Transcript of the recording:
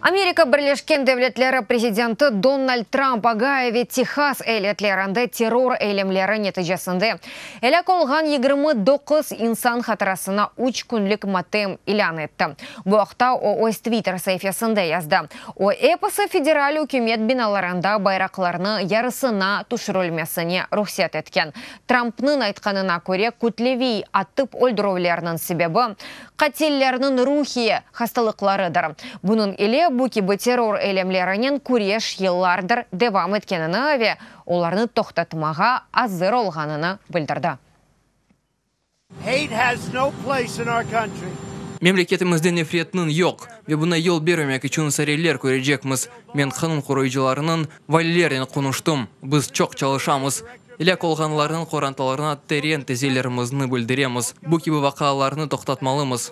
Amerika Birleşken Devletleri prezidenti Donald Trump Ogayo ve Tehas eyaletlerinde terror eylemleri neticesinde elâk olğan 29 insan hatırasına üç künlik matem ilân etti. Bu aqta o öz Twitter saifesinde yazdı. O, episi federal ükümet binalarında bayraqlarnı yarısına tüşürilmesine ruhset etken. Trumpnıñ aytqanına köre, kütleviy atıp öldürüvlerniñ sebebi qatillerniñ ruhiy hastalıqlarıdır. Bunıñ ile bu kibi terror eylemlerinen küreş yıllardır devam etkenini ve olarnı toqtatmağa azır olğanını bildirdi. Hate has no place in our country. Memleketimizde nefretniñ yoq ve buña yol bermemek içün çareler körecekmiz. Men qanun qoruyıcılarınıñ, valilernen qonuştım. Biz çoq çalışamız. Elâk olğanlarnıñ qorantalarına teren taziyelerimizni bildiremiz. Bu kibi vaqialarnı toqtatmalımız.